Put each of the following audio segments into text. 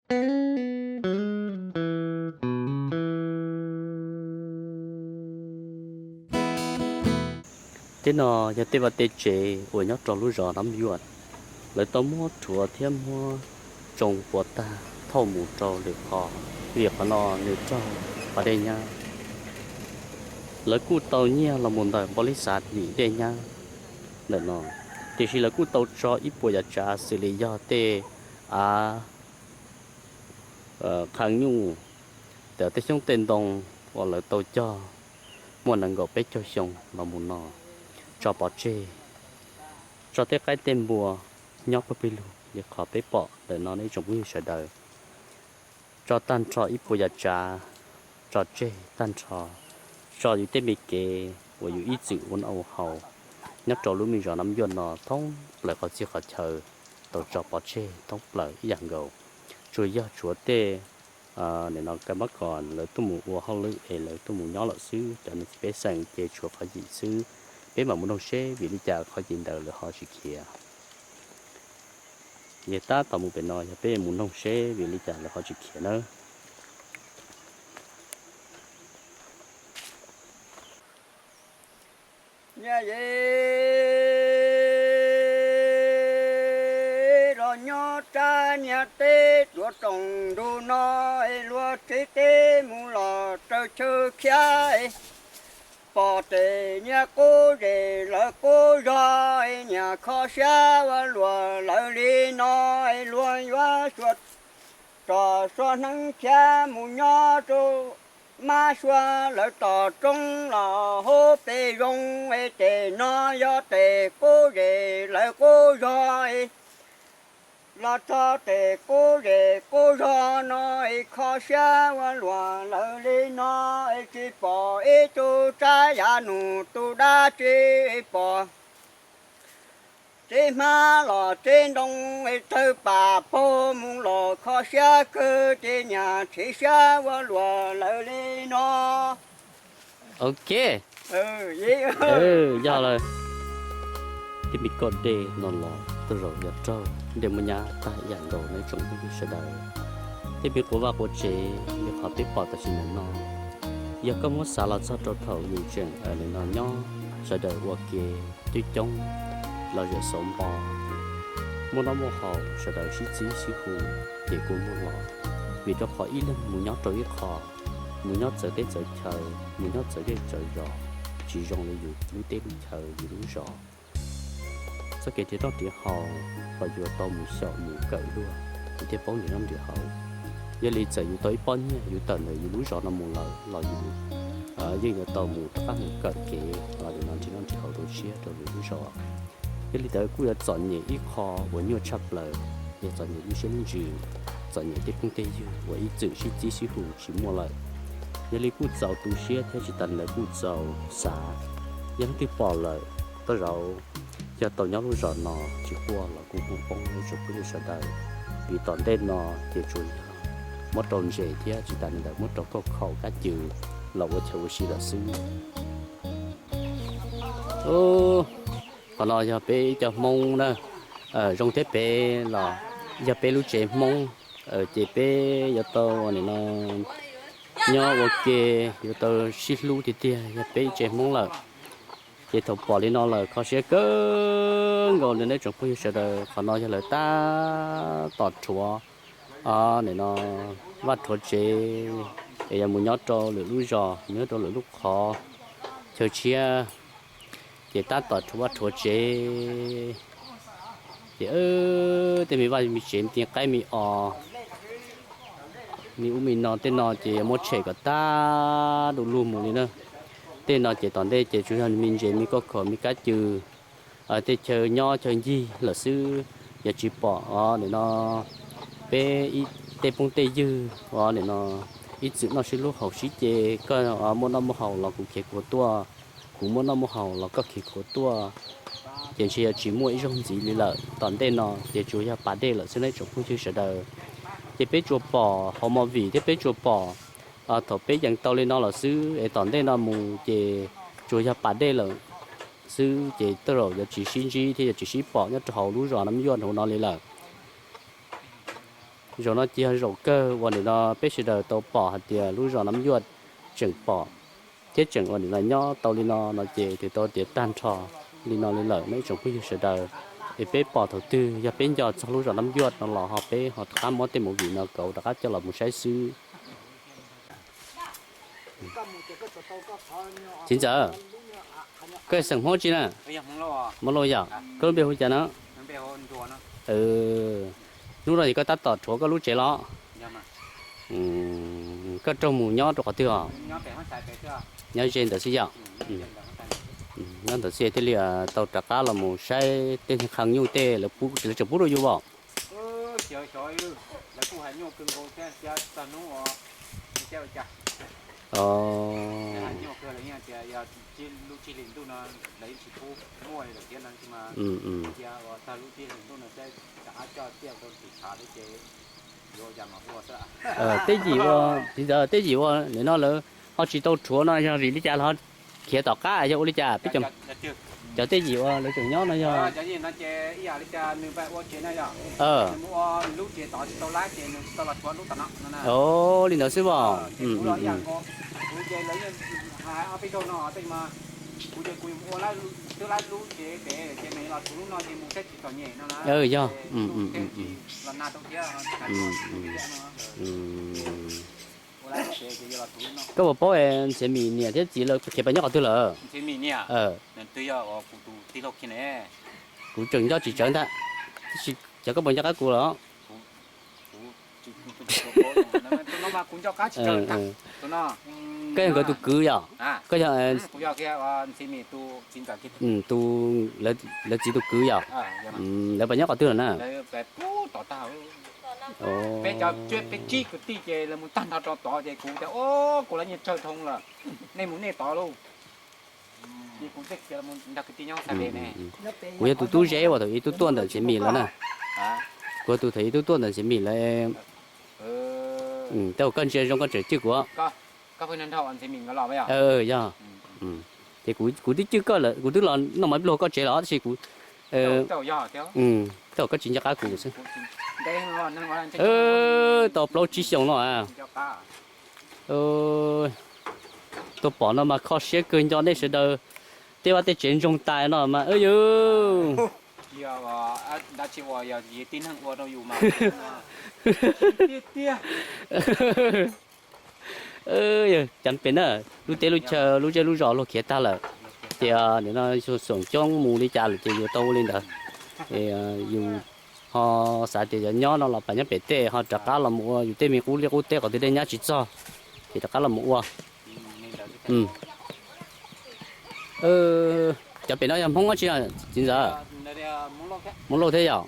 Tej no yog tej vaj tej tsev uas nyob rau lub zos Nab Yuaj, lawv tau muab rhuav thiab muab tsoo puas tag thauj mus rau lwm qhov, vim qhov no nws raug qhov dej nyab. Lawv kuj tau nyiag los mus ntawm npaum li xya lim dej nyab ntawm no, tiam sis lawv kuj tau tso ib puas yam tsav xws li yog tej av qha nyuj, tej xyoob tej ntoo uas lawv tau cog muaj nees nkaum peb caug xyoo los mus no tso pov tseg, tso tej qaib tej npua nyob pawg pwg lug li qhov peb pom ntawm no nej tsoom phooj ywg sawv daws. Tso tag nrho ib puas yam tsav, tso tseg tag nrho, tso yus tej me kev uas yus ib txwm ua noj ua haus nyob rau lub me zos Nab Yuaj no thoob plaws qhov txhia qhov chaw tau tso pov tseg thoob plaws ib yam nkaus. Tsuas yog tshuav tej nim no kab mab kom lawv tuaj mus ua hauj lwm es lawv tuaj mus nyob lawm xwb, cov niam txiv pej xeem ces tshuav qhov yim xwb. Peb mam mus noog seb vim li cas qhov yim ntawd lawv ho tsis khiav. Yog tab tom mus pem no yog peb mus noog seb vim li cas lawv ho tsis khiav nawb. Niam yej los nyob rab niag teb tuav rooj ntug no es luag tsev teb mus los raws chaw khiav es pom tes niag qub zes lawv qub zog es niam kho siab ua luam lawv li no es luag yuav xyuas tsom suav hneev khiav mus nyob rau mab suav lawv tom roob los hub pes zoo es tes no yog tes qub zes lawv qub zog es los txog tes qub zes qub zog no es kho siab ua luam lawv li no es tsis pom ib tug tsab yav nus tus dab tsi es pom tsev hmab los tsev ntoo es tawg pam pog mus los kho siab kawg ces niam tsis siab ua luam lawv li no. Ok, yog lawm. Tej me koj dej no los tej zaum yog raug dej muaj nyab tag ib yam nkaus nej tsoom phooj ywg sawv daws. Tej me quas vaj quas tsev li qhov peb pom tam sim ntawm no, yog koj muab xav los txog rau thaum yus tseem nim no nyob sawv daws ua ke coob coob los zem xauv npo, muaj noj muaj haus sawv daws sib txib sib hu ces kua muag los, vim rau qhov ib leeg mus nyob rau ib qho, mus nyob txawv teb txawv chaw, mus nyob txawv zej txawv zos, tsis zoo li yus lub teb lub chaw yus lub zos. Txoj kev nrhiav noj nrhiav haus los yuav tau mus xyaum mus kawm luag, yus thiaj paub nrhiav noj nrhiav haus. Yog li txawm yus tau ib pob nyiaj yus tawm ntawm yus lub zos no mus lawm los yus yeej yuav tau mus rov qab mus kawm kev los nim no nrhiav noj nrhiav haus rau siab rau lwm lub zos. Yog li ntawd kuj yuav txom nyem ib qho uas nyuaj tshaj plaws, yog txom nyem lub siab lub ntsws, txom nyem tej phooj tej ywg uas ib txwm sib txib sib hu tsis muaj lawm. Yog li kuj txaus tu siab thiab tsis tas li ntawd kuj txaus xav, yog leej twg pom lawm tej zaum yog tau nyob lub zos no tsis quaj los kuj muaj poob nej tsoom phooj ywg sawv daws, vim tom ntej no ces tsuas yog muab rau ntses thiab tsis tas li ntawd muab rau kauj khaum kab cw los ua chaw ua si lawm xwb. Qhov no yog peb cov Hmoob na, zoo thiab pem los yog peb lub tsev Hmoob, ces peb yuav tau nim no nyob ua ke, yuav tau sib hlub tiag tiag, yog peb ib tsev Hmoob lawm. Ces thaum pom li no lawm kho siab kawg nkaus li nej tsoom phooj ywg sawv daws, qhov no yog lawv tab tom rhuav nim no vaj rhuav tsev es yuav mus nyob rau lwm lub zos, nyob rau lwm lub qhov chaw tshiab, ces tab tom rhuav vaj rhuav tsev. Ces tej me vaj me tsev me ti qaib me os, me ub me no tej no ces yuav muab tshem kom tag du lug mus li na. Tej no ces tom ntej ces tsuas yog me ntses me kauj khaum me kab cw, tej chaw nyob chaw ncig lawm xwb. Yog tsis pom os nim no peb tej phooj tej ywg os nim no ib txwm noj sib hlub haum sib ce, koj muaj noj muaj haus los kuv khiav khuav tuaj, kuv muaj noj muaj haus los koj khiav khuav tuaj, ces ntshe yuav tsis muaj ib zaug ntxiv li lawm. Tom ntej no ces tsuas yog pas dej lawm xwb nej tsoom phooj ywg sawv daws. Ces peb tsuas pom hauv movie thiab peb tsuas pom thaum peb yees tau li no lawm xwb es tom ntej no mus ces tsuas yog pas dej lawm xwb ces tej zaum yuav tsis sib ntsib thiab yuav tsis sib pom nyob rau hauv lub zos Nab Yuaj hauv no li lawm. Zaum no ces yog zaum kawg uas nim no peb sawv daws tau pom hais tias lub zos Nab Yuaj tseem pom thiab tseem ua nim no nyob tau li no no ces twb tau tias tag nrho li no li lawm no ib tsoom phooj ywg sawv daws. Es peb pom thaum twg yog peb nco txog lub zos Nab Yuaj no los ho peb ho rov qab muab tej movie no kauv rov qab coj los mus saib xwb. Txiv ntxawm, koj xeem Hmoob tsi na? Hmoob Lauj yom, koj lub npe hu cas no? Hnub no ces koj tab tom rhuav koj lub tsev los? Koj raug mus nyob rau qhov twg os? Nyob ze ntawd xwb yom. Nyob ntawd xwb thiaj li tau rov qab los mus saib tej niag qhee nyuj tej lawv tseem pub rau yus os. Tej yim ua, txiv ntxawm, tej yim ua nim no lawv ho tsis tau rhuav no yog vim li cas los ho khiav tom qab yog ua li cas peb cov, cov tej yim ua lawv tseem nyob no yog li ntawd xwb os. Yog, koj puas paub Ntxhiav Mim niam thiab txiv lawv khiav pais nyob qhov twg lawm? Kuv tseem nco tsis tsawv ntag, tab sis cov koj puas nco qab kuv los? Koj yog nkawd tus kwv yom? Koj yog tus, lawv txiv tus kwv yom? Lawv pais nyob qhov twg lawm na? Kuv yog tus tub zeb uas thaum ub tuaj ntawm Ntxhiav Mim lawv na. Kuv yog tus thaum ub tuaj ntawm Ntxhiav Mim lawv. Tej uas koj ntsia zoo koj tseem cwj kuv. Yog, ces kuv twb cwj koj lawm, kuv twb los noj mov ib pluag koj tsev los tab sis kuv, tej uas koj tsis nco qab kuv xwb. Tau plaub tsib xyoos no. Tuaj pom no mas kho siab kawg, nco nej sawv daws tej vaj tej tsev ntsoog tas no mas yog. Cov pem na, lub teb lub chaw lub zej lub zos luag khiav tag lawm, ces nim no xoom coob mus li cas lawm ces yuav tau ua li ntawd. Yus ho xav tias yuav nyob no los pab nyob pem tej ho rov qab los mus ua yus tej me qub liaj qub teb qhov twg dej nyab tsis txog, ces rov qab los mus ua. Cov pem no yog Hmoob dab tsi txiv ntxawm? Hmoob Lauj thiab yom?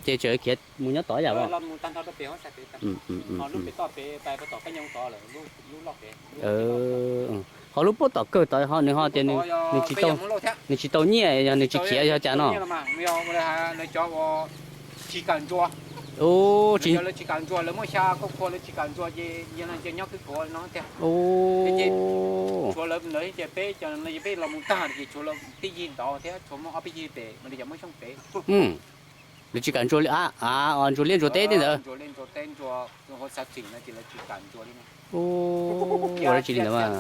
Ces tseem khiav mus nyob tod yam os? Ho lub puab tom kawg tod ho nws ho tias nws tsis tau nyiaj yog nws tsis khiav yog cas no? Lawv tsis kam ntsuas li a, ntsuas liaj ntsuas teb tej ntawd. Ua dab tsi li ntawd mas.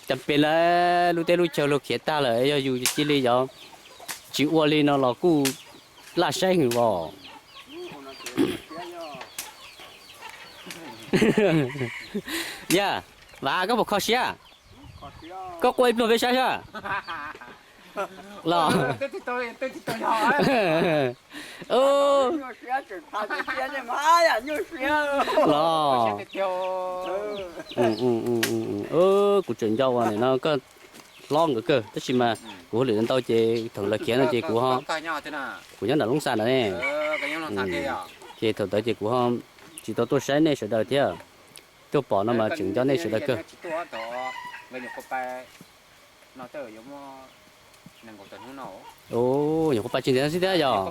Cas pem lawv lub teb lub chaw luag khiav tag lawm yog yus cia li yov tsis ua li no los kuj laj saib hwv os. Yog, Vam, koj puas kho siab? Koj quaj ib pliag peb saib saib. Los, los, kuv tseem nco uas nim no koj hlob nkawd kawg tab sis mas kuv hauj lwm ntau ces thaum lawv khiav no ces kuv, kuv nyob nram Loob Xas ntawd ne. Ces thaum ntawd ces kuv ho tsis tau tuaj saib nej sawv daws thiab, tuaj pom no mas tseem nco nej sawv daws kawg. Nyuam qhuav pais tsis ntev no xwb thiab yog.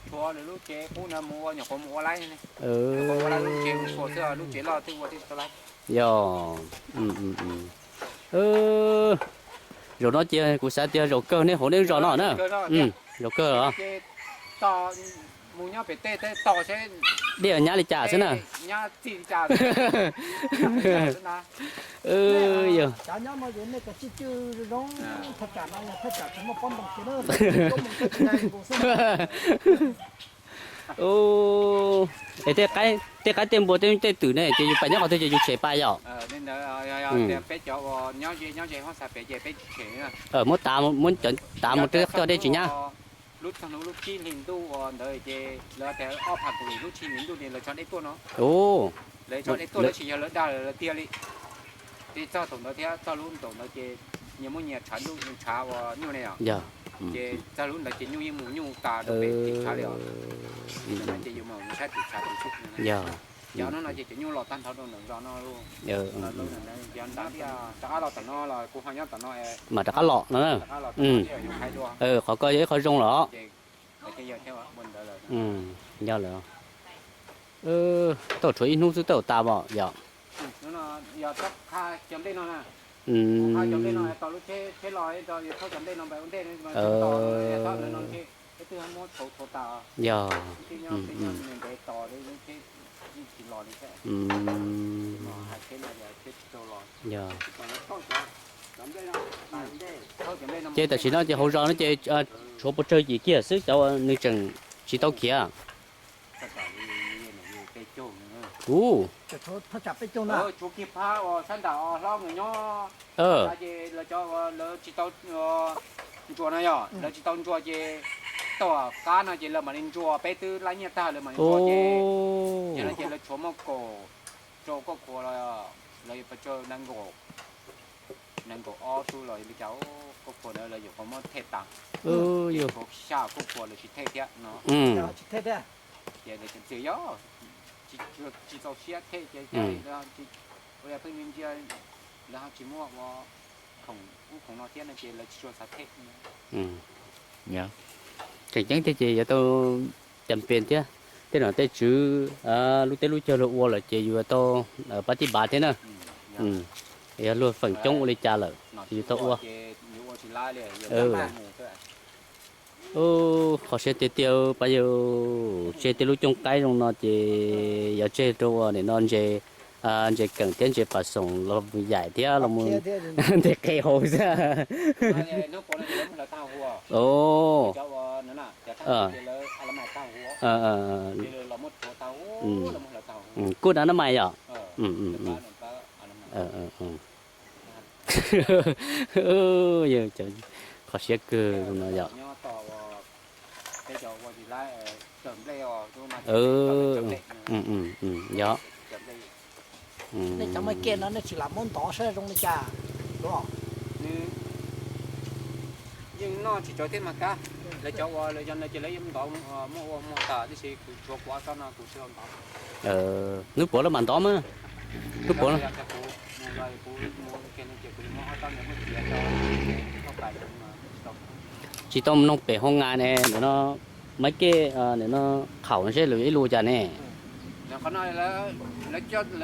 Tshuav lwm lub tsev qub no mus ua nyuam qhuav mus ua laib, ua lub tsev mus xyuas xwb, lub tsev loj twb ua tsis tau laib. Yog, zaum no ces kuv xav tias zaum kawg nej hauv nej zos no na. Zaum kawg los. Mus nyob pem tej tos seb dej nyab li cas xwb na. Yog. Es tej qaib tej npua tej twm ne ces yus pais nyob qhov twg ces yus tshem pais yom? Muab tav, muab cov tav mus rau cov dej tsis nyab. Lub txog hnub lub tsib hlis ntuj uas ntawd ces lawv tias ob phav kaum yim lub tsib hlis ntuj ces lawv tso dej tuaj no. Lawv tso dej tuaj tab sis yog lawv dag lawv tiag li. Ces txog thaum ntawd thiab txog lub ntaum ntawd ces nyias muab nyias tshav ntuj tshav uas nyuj ne yom. Ces txog lub ntawd ces nyuj yeej mus nyuj tas rau pem tim tshav li os. Ces yus mam mus saib tim tshav tim tshav. Cov no no ces cov nyuj los tag nrho rau ntawm zos no lauj. Rov qab los tom no los kuv ho nyob tom no. Mas rov qab los no na. Qhov ko yog ib qho zoo los. Yog lawm. Tau tshuav ib hnub xwb tau tas os yom. Yog. Yog. Ces tam sim no ces hauv zos no ces tshuav puas tsawg yim kiag xwb cov uas nws tseem tsis tau khiav? Ub, tshuav kiag phab uas sab nram hlob nws nyob, ces lawv cov lawv tsis tau ntsuas no yog lawv tsis tau ntsuas ces tau qab no ces lawv mam li ntsuas, peb twb laib nyiaj tag lawv mam li ntsuas ces, ces no ces lawv tshuav muaj kaum rau kauj khua los lawv yuav pes tsawg nees nkaum, nees nkaum ob xwb los li cas kauj khua ntawd lawv yuav qhov muab them tas, ces tshuav xya kauj khua lawv tsis them thiab no. Ces lawv tseem txias yog tsis txaus siab them ces ua yog pheej ntsia lawv ho tsis muaj ua khoom ub khoom no thiab no ces lawv tsis tshua xav them. Tseem ceeb thiab ces yuav tau cas pes thiab, tej nom tej tswv lub teb lub chaw luag ua lawm ces yuav tau pab tib npav thiab na. Yog luag feem coob ua li cas lawm ces yuav tau ua. Qhov siab tiag tiag pab yawg, tseg tej lub cooj qaib zoo no ces yuav tseg rau ua nim no ntses, ntses keem thiab ntses pas xoom los yaim thiab los mus ntses qe hauv xwb. Kuj na na mais yom. Qhov siab kawg no yom. Yog. Nej cov maj ke no nej tsis lam muab ntov saib zoo li cas? Yeej noj tsis tsawg thiab mas kab, lawv cov uas lawv yog no ces lawv yeej ntov muaj ua muaj tas tib si, kuv tshuav kuv ob tsob no kuv tsis tau ntov. Hnub puav lawv mam ntov mas. Hnub puav tsis tau mloog pem hoo nga ne, nim no maj ke, nim no qhaum seb lawv ib lus cas ne. Qhov no lawv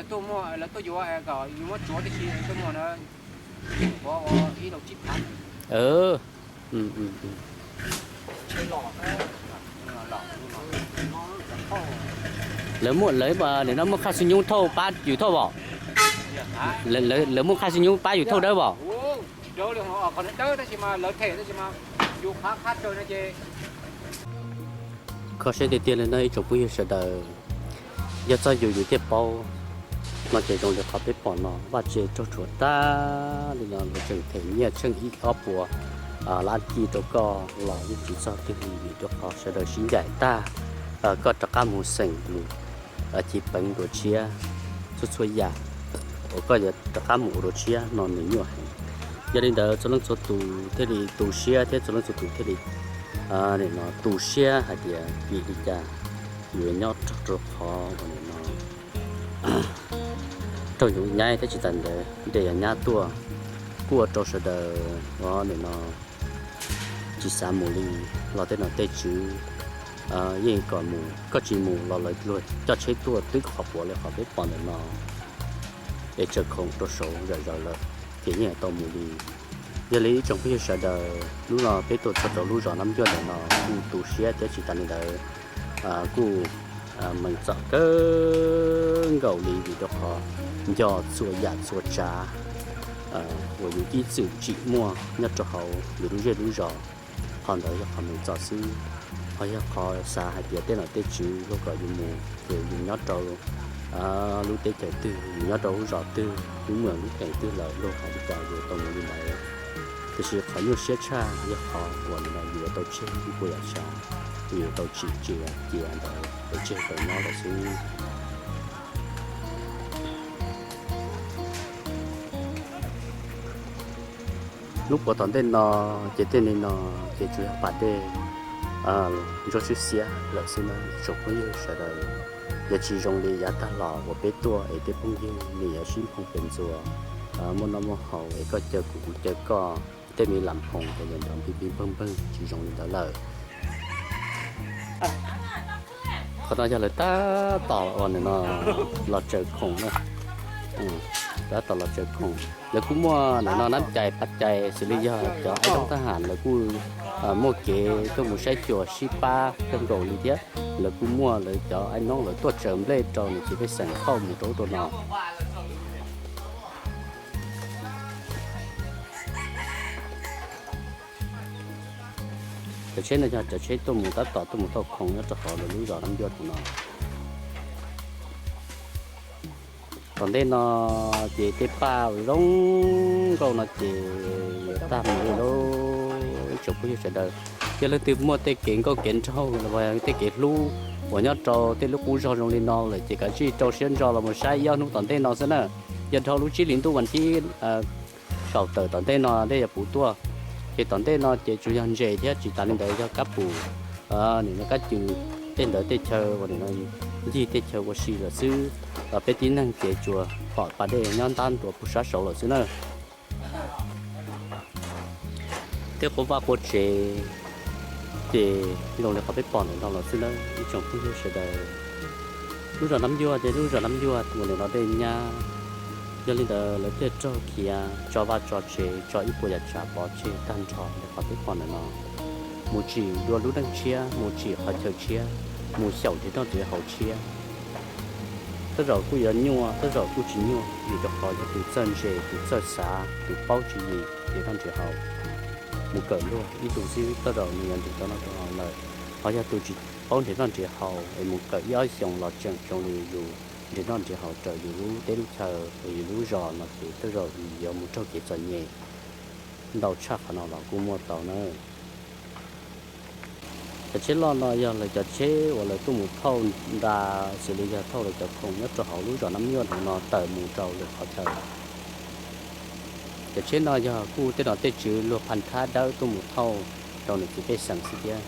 tuaj muag, lawv tuaj yuav kom yus muab tsuav tib si tuaj muag na, ib lus tsib phav. Lawv muaj, lawv nim no muaj qhaj xi nyub thauj pab yus thauj os. Lawv muaj qhaj xi nyub pab yus thauj dawb os. Kho siab tiag tiag li no ib tsoom phooj ywg sawv daws, yog txog yus yus thiaj paub no ces zoo li qhov peb pom no, vaj tse raug rhuav tag li no lawv tseem them nyiaj tsheej ib ob puas lab ci rau koj los yeej tsis txog twg li vim rau qhov sawv daws sib ncaim tag, koj rov qab mus xeem mus ci peev dua tshiab, txhua txhua yam uas koj yuav rov qab mus ua dua tshiab no nws nyuaj heev. Yog li ntawd txhua leej txhua tus thiaj li tu siab thiab txhua leej txhua tus thiaj li nim no tu siab hais tias vim li cas yus yuav nyob raug rau qhov uas nim no raug nyuj nyaib thiab tsis tas ntawd dej yuav nyab tuaj kuj ua rau sawv daws nim no tsis xav mus li los tej nom tej tswv yeej kom mus, koj tsis mus los lawv luag coj tsheb tuaj twb qhov quav li qhov peb pom ntawm no, es tsaws khoom rau saud zom zaws lawm, ces yeej tau mus li. Yog li ib tsoom phooj ywg sawv daws, hnub no peb tuaj txog rau lub zos Nab Ncuaj ntawm no kuj tu siab thiab tsis tas li ntawd kuj mees txom kawg nkaus li vim rau qhov nco txhua yam txhua tsav uas yus ib txwm tsim muaj nyob rau hauv yus lub zej lub zos. Qhov ntawd yog qhov mees txom xwb, ho yog qhov xav hais tias tej nom tej tswv luag kom yus mus ces yus nyob rau lub teb chaws twg, yus nyob rau lub zos twg, yus muaj lub teem twg lawm luag hais li cas yus tau mus li ntawd. Tiam sis qhov nyuaj siab tshaj yog qhov uas nim no yus yuav tau tseg ib puas yam tsav, yus yuav tau tsim cia ntawd es tseg tau nyob lawm xwb. Lub puav tom ntej no ces tej li no ces tsuas yog pas dej ntsuab swb xiab lawm xwb na tsoom phooj ywg sawv daws. Yog tsis zoo li yav tag los uas peb tuaj es tej phooj ywg nws yuav sib nphoo pes ntxuas, muaj noj muaj haus es koj caw kuv kuv caw koj, tej me lam phoos ces yog nrov npig npig npawg npawg, tsis zoo li ntawd lawm. Qhov no yog lawv tab tom uas nim no los tsaws khoom na, tab tom los tsaws khoom. Lawv kuj muaj nim no nab cais pab cais xws li yog cov aib roob thab ham lawv kuj muaj kev tuaj mus saib xyuas sib pab kawg nkaus li thiab. Lawv kuj muaj lawv cov aib noob lawv tuaj tsaws nplej rau niam txiv pej xeem thauj mus rau ub rau no. Cov tsheb no yog cov tsheb tuaj mus tab tom tuaj mus thauj khoom nyob rau hauv lawv lub zos Nab Ncuaj thaum no. Tom ntej no ces tej paj uas zoo nkauj no ces yuav tag mus li lauj tsoom phooj ywg sawv daws. Yog leej twg muaj tej kev nkauj kev nraug los tej kev hlub uas nyob rau tej lub qub zog zoo li no lawm ces kav tsij rau siab ntso los mus saib ib ob hnub tom ntej no xwb na. Yog dhau lub tsib hlis ntuj vas thib kaum tawm tom ntej no dej yuav puv tuaj. Ces tom ntej no ces tsuas yog ntses thiab tsis tas li ntawd yog kab pum, nim no kab cws, tej ntawd tej chaw uas nim no ncig tej chaw ua si lawm xwb. Peb tib neeg ces tsuas pom pas dej nyob ntab ntua puag sab saud lawm xwb na. Tej quav vaj quav tsev ces zoo li qhov peb pom ntawm no los xwb na ib tsoom phooj ywg sawv daws. Lub zos Nab Ncuaj ces lub zos Nab Ncuaj uas nim no dej nyab, yog li ntawd lawv thiaj raug khiav tso vaj tso tsev tso ib puas yam tsav pov tseg tag nrho li qhov peb pom ntawm no, mus tsim dua lub neej tshiab, mus tsim qhov chaw tshiab, mus xyaum nrhiav noj nrhiav haus tshiab. Tej zaum kuj yuav nyuaj, tej zaum kuj tsis nyuaj, vim rau qhov yog tus txawj ntse, tus txawj xav, tus paub tswv yim nrhiav noj nrhiav haus, mus kawm luag ib tug xwb tej zaum nws yuav nrhiav tau noj tau haus lawm. Ho yog tus tsis paub nrhiav noj nrhiav haus es mus kawm ib ob xyoos los tseem zoo li yus nrhiav noj nrhiav haus raws yus lub teb lub chaw, yus lub zos no ces tej zaum yus yuav mus raug kev txom nyem ntau tshaj qhov no los kuj muaj tau na. Cov tsheb loj no yog lawv cov tsheb uas lawv tuaj mus thauj nra, xws li yog thauj lawv cov khoom nyob rau hauv lub zos Nab Ncuaj no tawm mus rau lwm qhov chaw. Cov tsheb no yog kuj tej nom tej tswv luag phaj thab dawb tuaj mus thauj rau niam txiv pej xeem xwb thiab.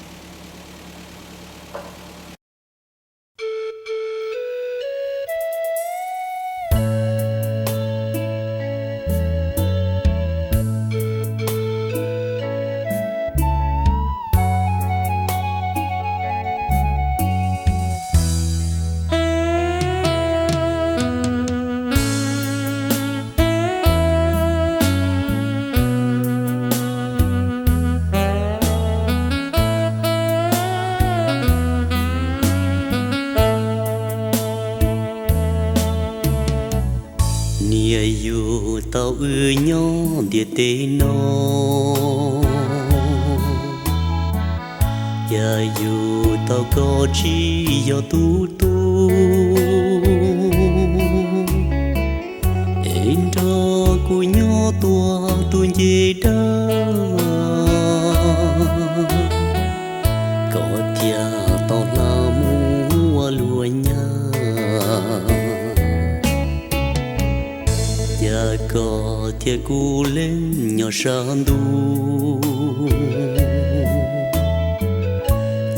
Niam yug tau wb nyob ntiaj teb no, cas yug tau koj tsis yog tub tub, es nrog kuv nyob tuaj tus nce dawb, koj thiaj tau hla mus ua luag nyab. Cas koj thiab kuv leej nyob sab ntuj,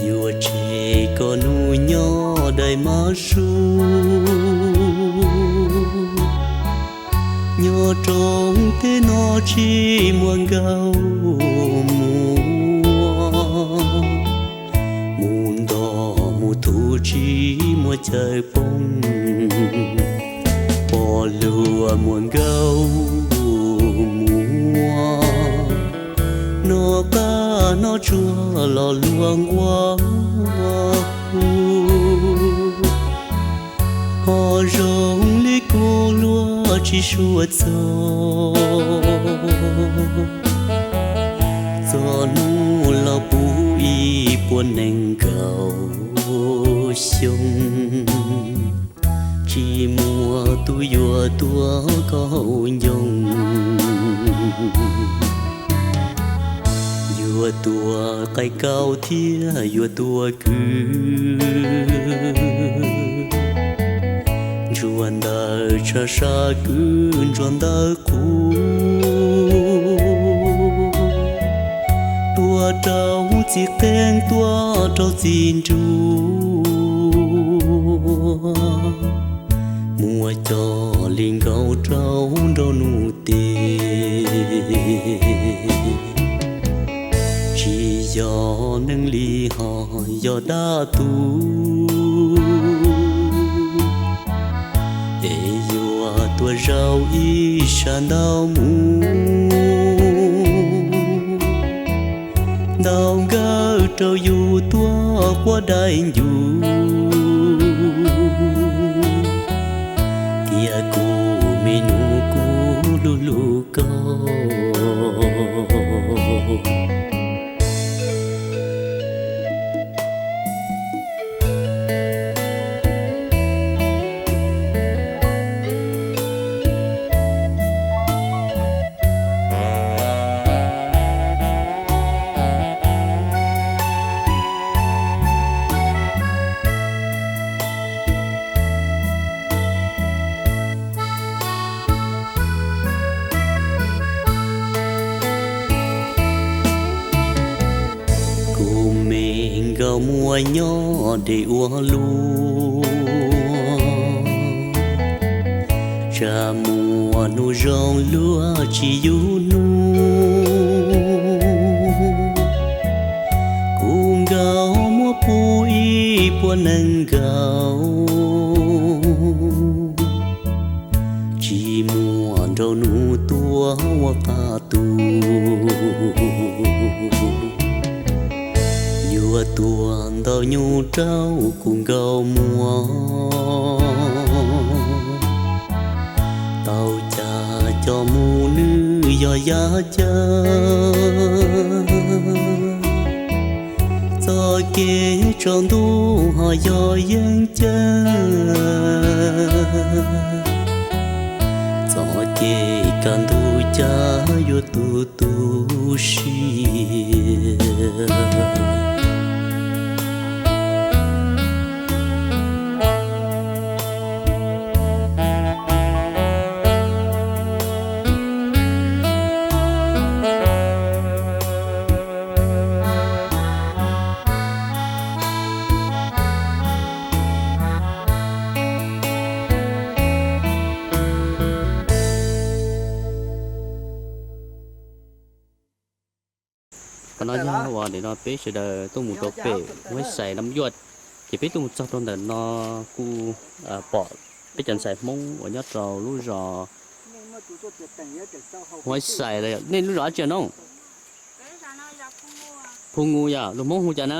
yuav tseg koj hnub nyob dai mab su. Nyob rau teb no tsis muaj nkauj muam, mus nto tsis muaj chaw poob, pom luag muaj nkauj muaj muag, noj qab noj tsuag los luag nquag hu. Ho zoo li kuv luag tsis suav txog, txog hnub los puv ib puas nees nkaum xyoo, tsis muaj tus yuav tuaj koj hauv ncoo. Yuav tuaj qaij kaus thiab yuav tuaj kwv, ntsuag ntawm tshav sab kwv ntsuag ntawm qub, tuaj rau txiv qeej tuaj rau txiv ntsuag, muaj cov li nkaus rau nraug nus tes. Tsis yog neeg li ho yog dab tuag, es yuav tuaj zaum ib sab ntau mus, ntau nkawd rau yus tuaj quaj dai ncuv, tias kuv me nus kuv hlub hlub koj. Kuv me nkauj muaj nyob deb ua luaj, tsam muaj hnub zoo luag tsis yug hnub. Kuv nkauj muaj puv ib puas nees nkaum, tsis muaj nraug nus tuaj ua qab tus. Yuav tuaj ntau nyuj rau kuv nkauj muam, tau cas coj mus nws yog yaj ceeb. Txoj kev tsaus ntuj ho yog yeeb ceeb, txoj kev kaj ntug cas yuav tu tu siab. Qhov no yog uas nim no peb sawv daws tuaj mus rau pem Huab Xais Nab Yuaj, ces peb tuaj mus txog rau ntawm no kuj pom peb cov ntxhais Hmoob uas nyob rau lub zos Huab Xais lawm. Nej lub zos dab tsi no? Phu Ngu yom, lus Hmoob hu cas na?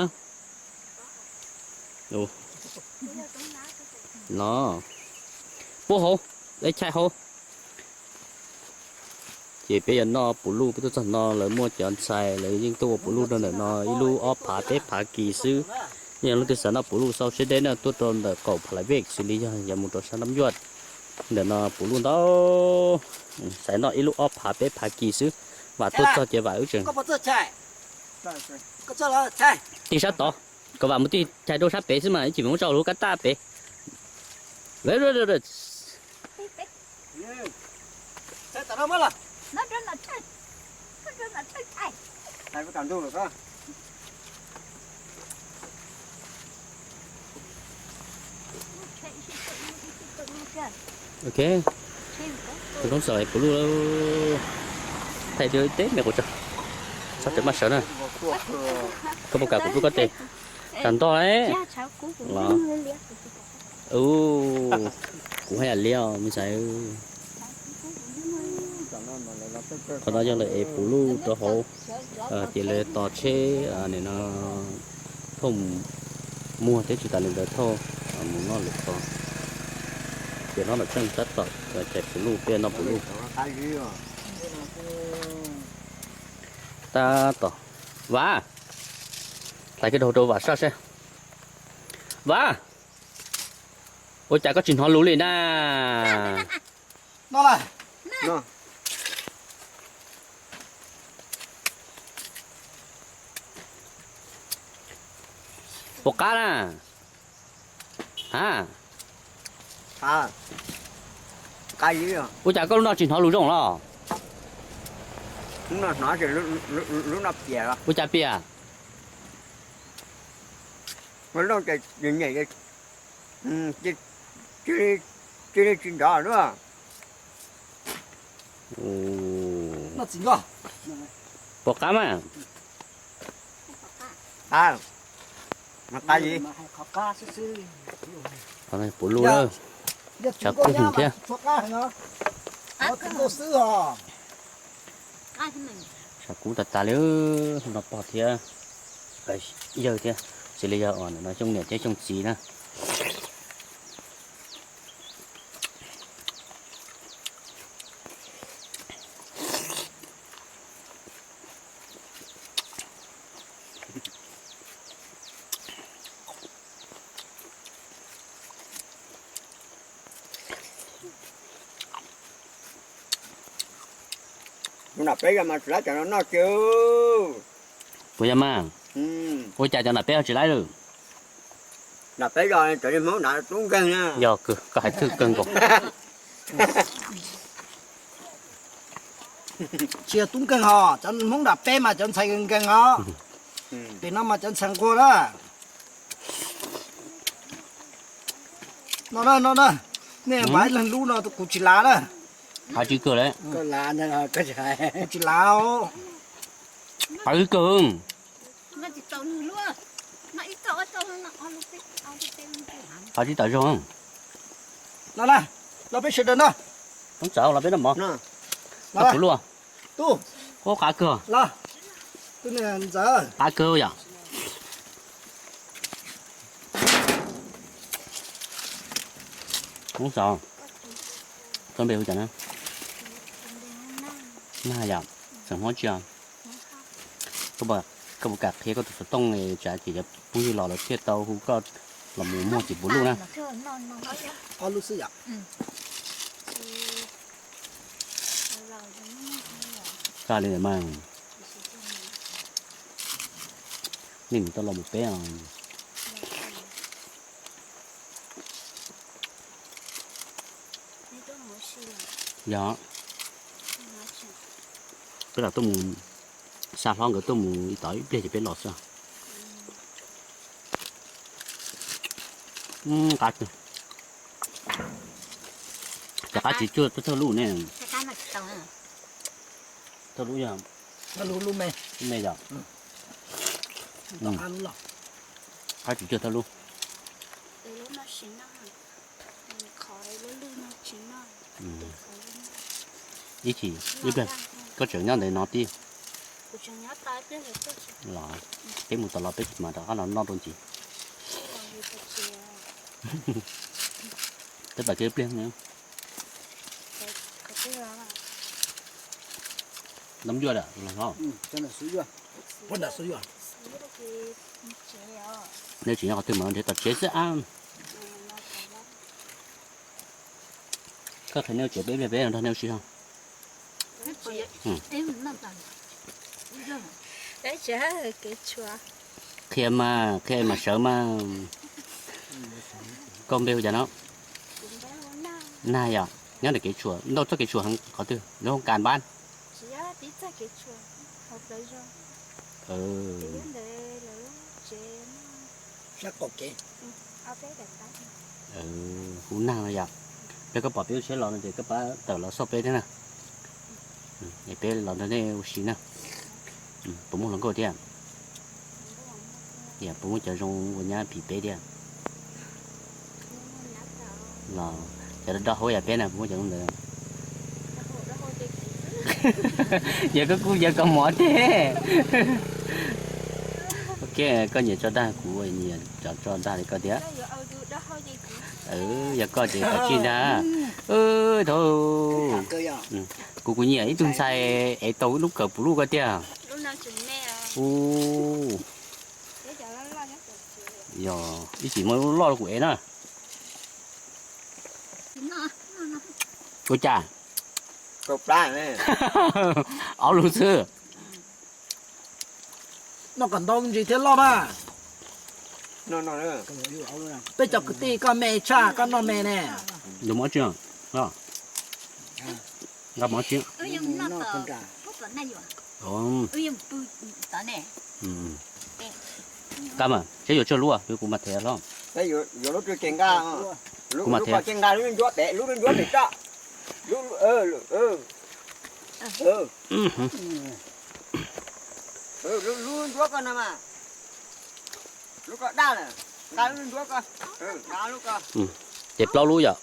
No, pub hauv, chais hauv. Ces peb yuav noj puv luj, peb tuaj txog no lawv muaj cov ntxhais lawv yeej tuaj ua puv luj rau ntawm no ib lub ob phav peb phav kis xwb. Yog leej twg xav noj puv luj xau siab deb na, tuaj rau ntawm qaum Phav Lais Vej xws li yog yuav mus rau sab Nab Yuaj. Ntawm no puv luj ntau, xav noj ib lub ob phav peb phav kis xwb. Vam tuaj txog ces vam wb tseem tig sab tod, kom vam mus tig chais rau sab pem xwb mas ib chim muab tso lub kab taj pem. Ok, tus noob xaum puv luj, thaij teb me quas tso, txhob rawm maj sawv na. Koj puas kam kuv pub koj tes? Tag ntoj los, kuv haj yam liab me ntxhais. Qhov no yog lawv ev puv luj rau hauv, ces lawv tos tsheb no thauj mus muag thiab tsis tas li ntawd thauj mus noj lwm qhov. Ces no los tseem tab tom cais puv luj, peb noj puv luj. Tab tom, Vam, hlais kiag rau Vam soj seb. Vam, ua cas koj tsis hnov lus li na? Puas qab na? Ha, ua cas koj lub no tsis hnov lus zoo los? Ua cas piam? Cia li tsis nrov lawm. Puas qab mas? Puv luj, tshav kub heev thiab. Tshav kub tas tas li, no pog thiab yawg thiab, xws li yog uas no xyoo niam thiab xyoo txiv na. Nram peb yog mas tsis laib cov no noj kiag. Puas yog mas? Ua cas cov nram peb ho tsis laib lawm? Nram peb yog cov Hmoob nram tub nkeeg na. Yog kawg, koj hais twg kawg nkaus. Tsis yog tub nkeeg ho, cov Hmoob nram peb mas cov ntxhais nkeeg os. Pem no mas cov ntxhais nquag na. No na, no na, nej npaj ib leeg lub no kuv tsis lav na. Hais tsis kawg li. Kuv tsis lav. Hais tsis kawg. Hais tsis tawm zoo. No na, los peb sawv daws no. Tub Ntxawm, los peb noj mov. Noj puv luaj. Tub, qab kawg. Tub Ntxawm, qab kawg yom. Tub Ntxawm, koj npe hu cas na? Nag yom, xeem Hmoob tsi os? Koj puas kam qhia koj tus xov tooj, tsam ces cov phooj ywg los lawv thiaj tau hu koj los mus muag txiv puv luj na. Kaj li mas, nej mus tau los mus peb os. Yog, peb lam tuaj mus xa hlob nkawd tuaj mus ib tom ib pliag ces peb los xwb. Qab, cov qab tsis tsuag thawj lub ne. Thawj lub yog, lub me yog, qab tsis tsuag thawj lub. Ib chim, ib pliag koj tseem nyob ntawm no tib. Los peb mus tom los peb tsis mam rov qab los noj rau ntxiv. Tab tom kiag ib pliag. Ntab yuaj los hlob. Nej tseem nyob qhov twg mas nrhiav tom tsev xwb ab. Koj qhia nej ua tsev peb pliag peb nrog nej ua si ho. Qhia mas, qhia mas sawv mas. Koj npe hu cas no? Nag yom, nyob ntawm kev tshuam, ntau txoj kev tshuam heev qhov twg, lub hoob kas npab. Hu Nag no yom. Yog koj pom peb lub tsheb los no ces koj pab tawm los xauj peb thiab na. Es peb los nrog nej ua si na. Puas muaj hluas nkauj thiab? Yog puas muaj cov zoo ua nyab phim peb thiab? Los cov do do hauv yam peb na puas muaj cov zoo ntawd? Yog koj kuj yog koj mov thiab. Ok, koj nyiam tso dag kuv nyiam cov tso dag li koj thiab. Yog koj ces kav tsij ntag. Thaum kuv kuv nyiam ib tug ntxhais es tau lub kawm puv luj koj tiag. U, yog ib chim muaj lub loj kuv ev na. Ua cas? Ob lub xwb. Noj kom ntau me ntsis thiab loj mas. Peb cov kwv tij koj me tshaj koj noj me ne. Nqa mov tsi, nqa mov tsi. Nqa mas seb yuav tsawg lub, kuv mas them hlob. Kuv mas them. Lub ncuab pem, lub ncuab pem tso. Lub ncuab ko no mas, lub ko daj lawm, nqa lub ncuab ko. Ces plaub lub yom.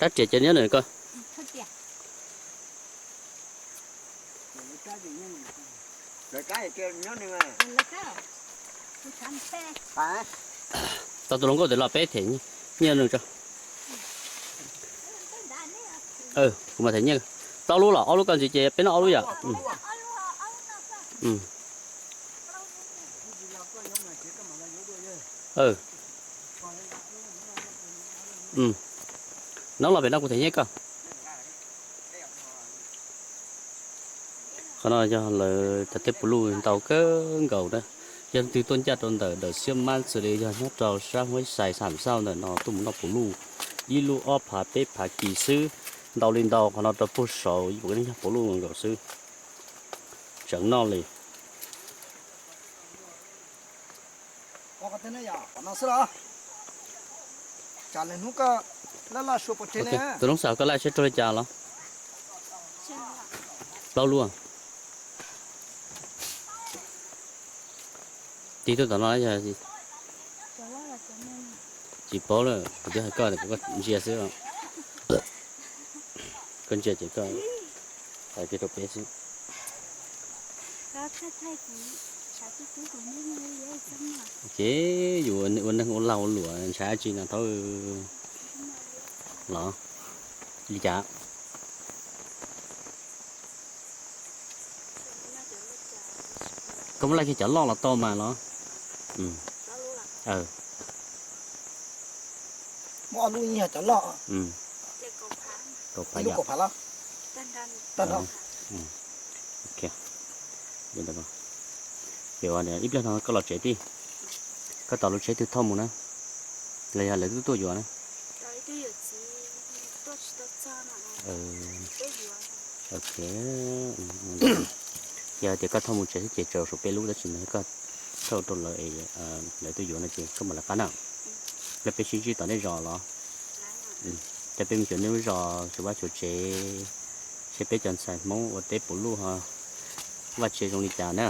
Rab riam ces nyob nws ko. Tau tus hluas nkauj ntawd los peb them nyiaj nws tso. Kuv mam them nyiaj. Plaub lub los ob lub koj ntxiv ces peb noj ob lub yom. Nov los pem no kuv them nyiaj koj. Qhov no yog lawv cov teb puv luj ntau kawg nkaus na. Yog leej twg tuaj ncaj rau ntawm dawm Xiab Mab xws li yog nyob rau sab Huab Xais Xam Xauj ntawm no tuaj mus noj puv luj, ib lub ob phav peb phav kis xwb, ntau li ntau qhov no rau puag saud yog puv luj nkaus xwb. Tseem noj li. Tus noob xav koj laij seb raug li cas los? Plaub lub. Tig tuaj tom no yog tsis paub lawm, kuv twb hais koj, koj ntsia xwb. Koj ntsia ces koj hais kiag rau peb xwb. Ces yus ua neeg ua lag ua luam ntshai dab tsi no thaub los li cas? Koj muab laij kiag cov loj los tau mas los. Muab ob lub yog cov loj. Kaum phav los. Ces ib pliag no koj los tsev tij, koj tom lub tsheb twg thauj mus na, los yog lawv twb tuaj yuav na? Ok. Yog tias koj thauj mus tsev xwb ces tsaus saum peb lub, tab sis mas yog koj thauj rau lawv, lawv tuaj yuav no ces koj mam lawv qab na. Los peb sib ntsib tom nej zos los. Coj peb mus cuag nej lub zos, cuag vaj cuag tsev, seb peb cov ntxhais Hmoob ua teb puv luj ho vaj tse zoo li cas na.